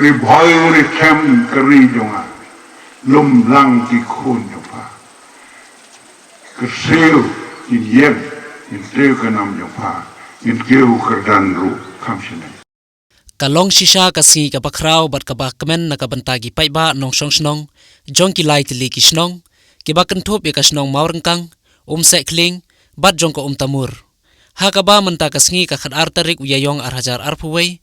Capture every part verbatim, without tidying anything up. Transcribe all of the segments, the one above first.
Ri bhoi u ri them ka ri jong nga, lum lang ki khun jong pha. Kyrsiew kin ïeng, kin triew ka nam jong pha, kin kiew kyrdan ruh kham shane. Ka long shisha ka sngi kaba khraw bad kaba kmen na ka bynta ki paidbah nongshong shnong jong ki lai tylli ki shnong kiba kynthup ïa ka shnong Mawryngkang, Umsehkhlieng bad jong ka Umtamur. Ha kaba mynta ka sngi ka khatar tarik u Ïaïong ar hajar arphew wei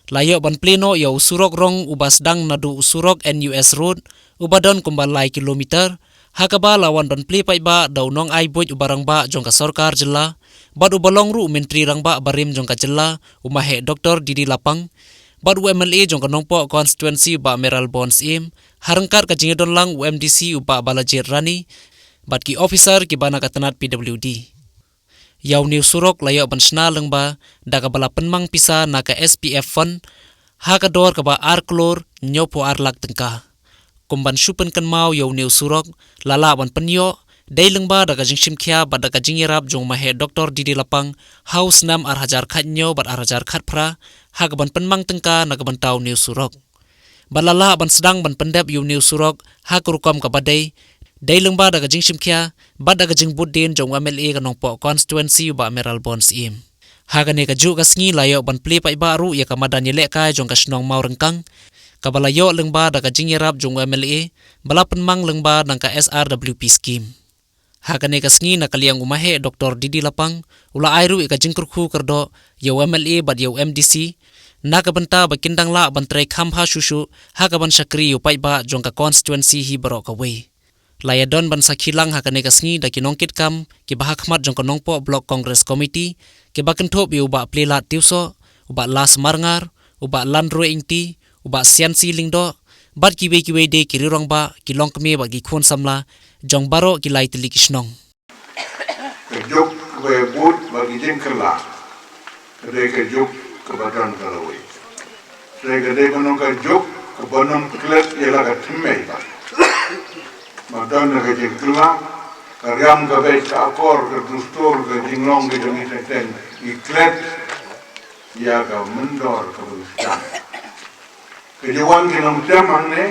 la ïoh ban plie noh ïa u surok rong uba sdang naduh u surok N U S Road uba don kumba lai kilometer, ha kaba la wan ban plie paidbah da u nongai buit uba rangbah jong ka sorkar jylla bad uba long ruh u myntri rangbah barim jong ka jylla, u Maheh Doctor D D Lapang, bad u M L A jong ka Nongpoh constituency u Bah Mayralborn Syiem, ha ryngkat ka jingïadon lang u M D C u Bah Balajied Rani bad ki officer kiba na ka tnat P W D. Ïa une u surok la ïoh ban shna lyngba da kaba la pynmang pisa na ka S P F fund ha ka dor kaba ar klur hynñiewphew ar lak tyngka. Kum ban shu pynkynmaw ïa une u surok la lah ban pynïoh dei lyngba da ka jingshim khia bad da ka jingïarap jong u Maheh Doctor D D Lapang ha u snem ar hajar khathynñiew bad ar hajar khatphra ha kaban pynmang tyngka na ka bynta une u surok. Bad la lah ban sdang ban pyndep ïa une u surok ha ka rukom kaba dei, dei lyngba da ka jingshim khia bad da ka jingbud dien jong u M L A ka Nongpoh constituency u Bah Mayralborn Syiem. Ha kane kajuh ka sngi la ïoh ban plie paidbah ruh ïa ka madan ïalehkai jong ka shnong Mawryngkang kaba la ïoh lyngba da ka jingïarap jong u M L A ba la pynmang lyngba na ka S R W P scheme. Ha kane ka sngi na ka liang u Maheh Doctor D D Lapang u la ai ruh ïa ka jingkyrkhu kyrdoh ïa u M L A bad ïa u M D C na ka bynta ba kin dang lah ban trei kham bha shuh shuh ha kaban shakri ïa u paidbah jong ka constituency hi baroh kawei. La ïadon ban sakhi lang ha kane ka sngi da ki nongkitkam kiba ha khmat jong ka Nongpoh Block Congress Committee kiba kynthup ïa u Bah Plielad Tiewsoh, u Bah Las Marngar, u Bah Landrue Ingti, u Bah Siansi Lyngdoh bad kiwei kiwei de ki rangbah, ki longkmie bad ki khun samla jong baroh ki lai tylli ki shnong. Ka juk kaba bud bad ki jingkylla ka dei ka juk kaba don ka lawei. Te ka dei ban long ka juk kaba nym klet ïa la ka thymmei ba, ba don ka jingkylla, ka riam ka beit, ka akor ka dustur, ka jinglong ka jong ngi teng teng, ngi klet ïa ka myndor kaba ngi sdang. Ka jingwan ki nongtem hangne,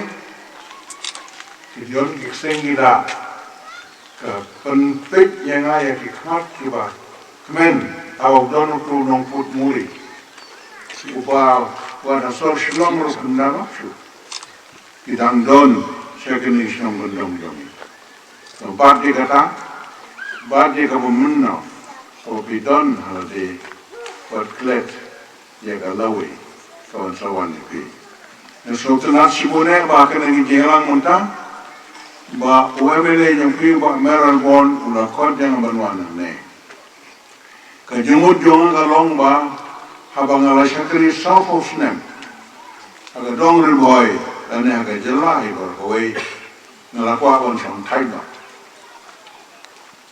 ki jon ki kseng ki dah, ka pynpeit ïa nga ïa ki khmat kiba kmen, ha u don utu u nongput muri uba wan ha sor Shillong ruh kynda noh shuh. Ki dang don sha kine ki shnong kyndong jong ngi. Bad ïa kata, bad ïa kaba mynno, kaba phi don ha lade, bad klet ïa ka lawei ka wan sa wan ïa phi. Nga sngewtynnat shibun eh ba kane ka jingïalang mynta ba u M L A jong phi u Bah Mayralborn u la khot ïa nga ban wan hangne. Ka jingmut jong nga ka long ba haba nga la shakri sawphew snem ha ka dong Ri Bhoi lane ha ka jylla hi baroh kawei, nga la kwah ban shong thait noh.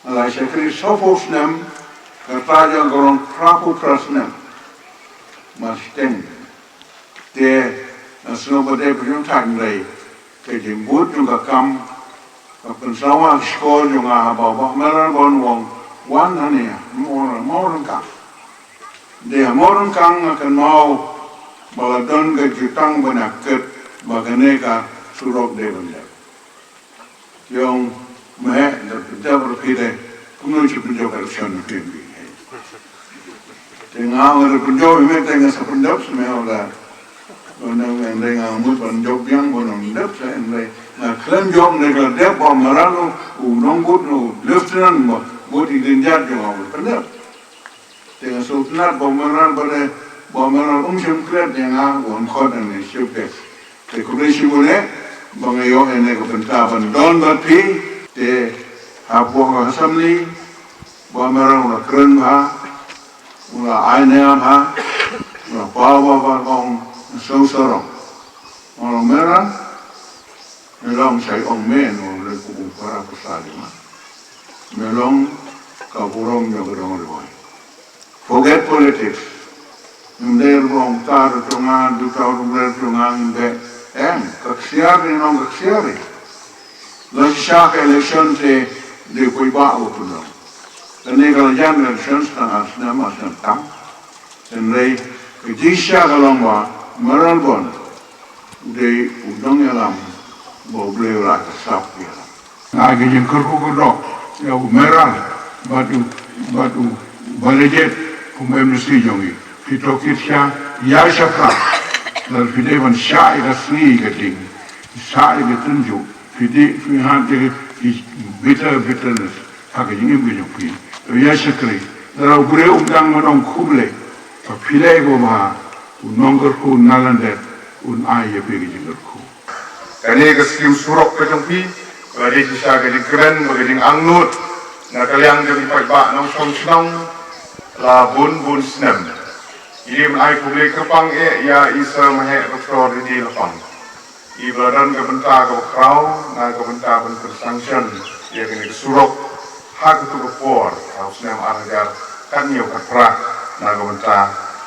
Nga la shakri sawphew snem, ka trai jong ka long phraphew phra snem. Mar shiteng te nga sngew ba dei ba jong thait, hynrei ka jingbud jong ka kam ka pynsawa shkor jong nga haba u Bah Mayralborn u ong wan hangne, Mawryngkang. Dei ha Mawryngkang nga kynmaw ba la don ka jutang ba na kit ba kane ka surok dei ban dep. Ïong meh da pyndep ruh phi de, kumno shu pynjop election phi phi. Te nga nga da pynjop, meh te nga sa pyndep, sa meh da. Nga nga nga mut ban jop biang ban pyndep sa, nga nga khlem jop, nga ka dep ba maral u nongbud, u lieutenant ba bud i dynjat jong nga pyndep. Te nga sngewtynnat ba u Mayralborn, ba u Mayralborn um shym klet ïa nga, u wan khot ïa nga ne shipek. Te khublei shibun eh ba nga ïoh ïa kane ka bynta ban don bad phi. Te hapoh ka assembly ba u Mayralborn u la kren bha, u la ai nia bha, u la paw bha, ba ong sngewsarong. Ong u Mayralborn, me long shai ong me, no, le ku bung para pasal ma. Me long ka burom jong ka dong Ri Bhoi. Forget politics. Ym dei ruh ba ong ta ruh jong nga, du ta ruh ler jong nga, ym dei. Em, ka ksiar ri nong ka ksiar ri. La shisha ka election te dei poi ba u tu nong. Kane ka la jan election tang ar snem, ar snem tang. Hynrei ka jingshisha ka long ba Mayralborn U dei u nongïalam ba U Blei u la sap ïa. Nga ai ka jingkyrkhu kyrdoh ïa u Meral bad u, bad u Balajied kum M D C jong ngi. Phi tohkit sha ïa shaphrang. Lada phi dei ban shah ïa ka sngi ka ding, shah ïa ka tynjuh, phi dei phi hap ïa ka bitter, bitterness ha ka jingim ka jong phi. To ïa shakri. Lada u briew um dang ban ong khublei, to phi leh ko ba u nongkyrkhu na lyndet un ai ïa phi ka jingkyrkhu. Kane ka skim surok ka jong phi ka dei shisha ka jingkmen bad ka jingangnud na ka liang jong i paidbah nongshong shnong la bun bun snem. Ngi dei ban ai khublei kyrpang eh ïa i Sir Maheh Doctor D D Lapang, i ba la don ka bynta kaba khraw na ka bynta ban pynsanction ïa kane ka surok ha katu ka por ha u snem ar hajar khathynñiew khatphra na ka bynta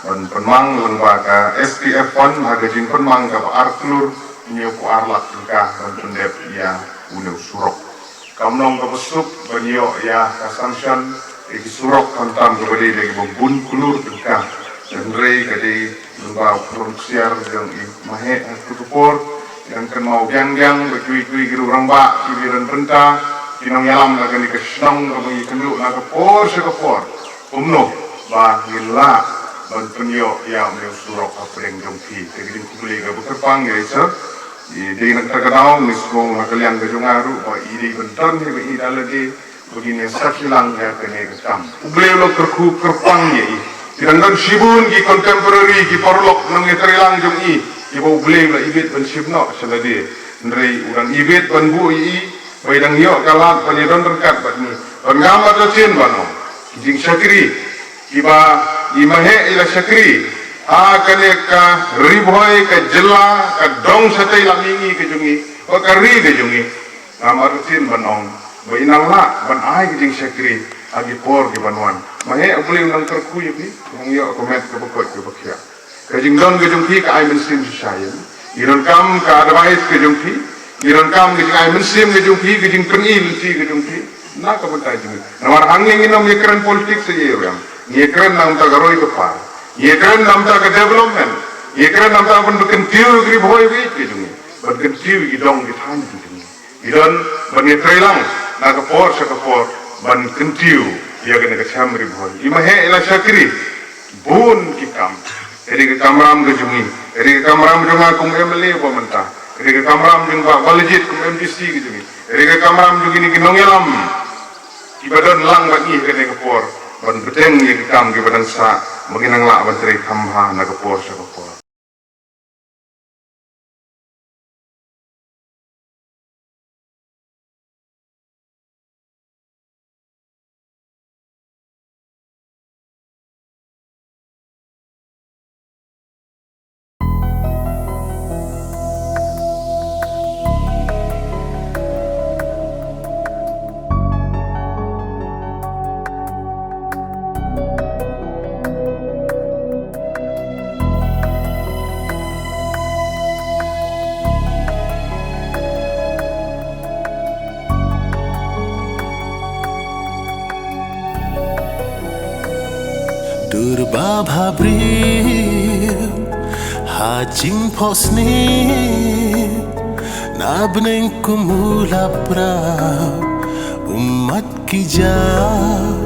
ban pynmang lyngba ka S P F fund ha ka jingpynmang kaba ar klur hynñiewphew ar lak tyngka ban pyndep ïa une u surok. Kam long kaba suk ban ïoh ïa ka sanction ïa ki surok khamtam kaba dei da kiba bun klur tyngka. Hynrei ka dei lyngba u pynrung ksiar jong i Maheh ha katu ka por. Ngi dang kynmaw biang biang ba kiwei kiwei ki rangbah kiba don bynta, ki nongïalam na kane ka shnong kaba ngi kynduh na ka por sha ka por. Kumno ba ngin lah ban pynïoh ïa une u surok hapdeng jong phi. Te ka jingkhublei kaba kyrpang ïa i Sir. I dei na kata ka daw ngi sngew na ka liang ka jong nga ruh ba i dei ban don hi ba i da lade ba ngin ïa sakhi lang ïa kane ka kam. U Blei u la kyrkhu kyrpang ïa i. Ki dang don shibun ki contemporary, ki paralok nongïatreilang jong i kiba U Blei u la ibit ban shim noh sha lade. Hynrei u dang ibit ban buh ïa i ba i dang ïoh ka lad ban ïadon ryngkat bad ngi. Bad ngam artatien ban ong ki jingshakri kiba i Maheh i la shakri ha kane ka Ri Bhoi, ka jylla, ka dong shatei lam mihngi ka jong ngi bad ka ri ka jong ngi. Ngam artatien ban ong ba i nang lah ban ai ka jingshakri ha ki por ki ban wan. Maheh, U Blei u nang kyrkhu ïa phi, u nang ïoh ka met kaba koit kaba khiah. Ka jingdon ka jong phi ka ai mynsiem shisha ïa ngi. Ngi donkam ka advice ka jong phi, ngi donkam ka jingai mynsiem ka jong phi, ka jingpyni lynti ka jong phi na ka bynta jong ngi. Namar hangne ngin ym ïakren politics ïa i ruh em. Ngi ïakren na ka bynta ka roi ka par, ngi ïakren na ka bynta ka development, ngi ïakren na ka bynta ban kyntiew ïa ka Ri Bhoi ka jong ngi, ban kyntiew ïa ki dong ki thaiñ ki jong ngi. I don ban ïatreilang na ka por sha ka por ban kyntiew ïa kane ka them Ri Bhoi. I Maheh i la shakri bun ki kam. Ïa ka kamram ka jong ngi, ïa ka kamram jong nga kum M L A ba mynta, ïa ka kamram jong Bah Balajied kum M D C ka jong ngi, ïa ka kamram jong kine ki nongïalam kiba don lang bad ngi ha kane ka por ban bteng ïa ki kam kiba dang sah ba ngin nang lah ban trei kham bha na ka por sha ka por. Dur ba bha briew ha jingphohsniew, na bneng kum u la prah ummat ki jaw.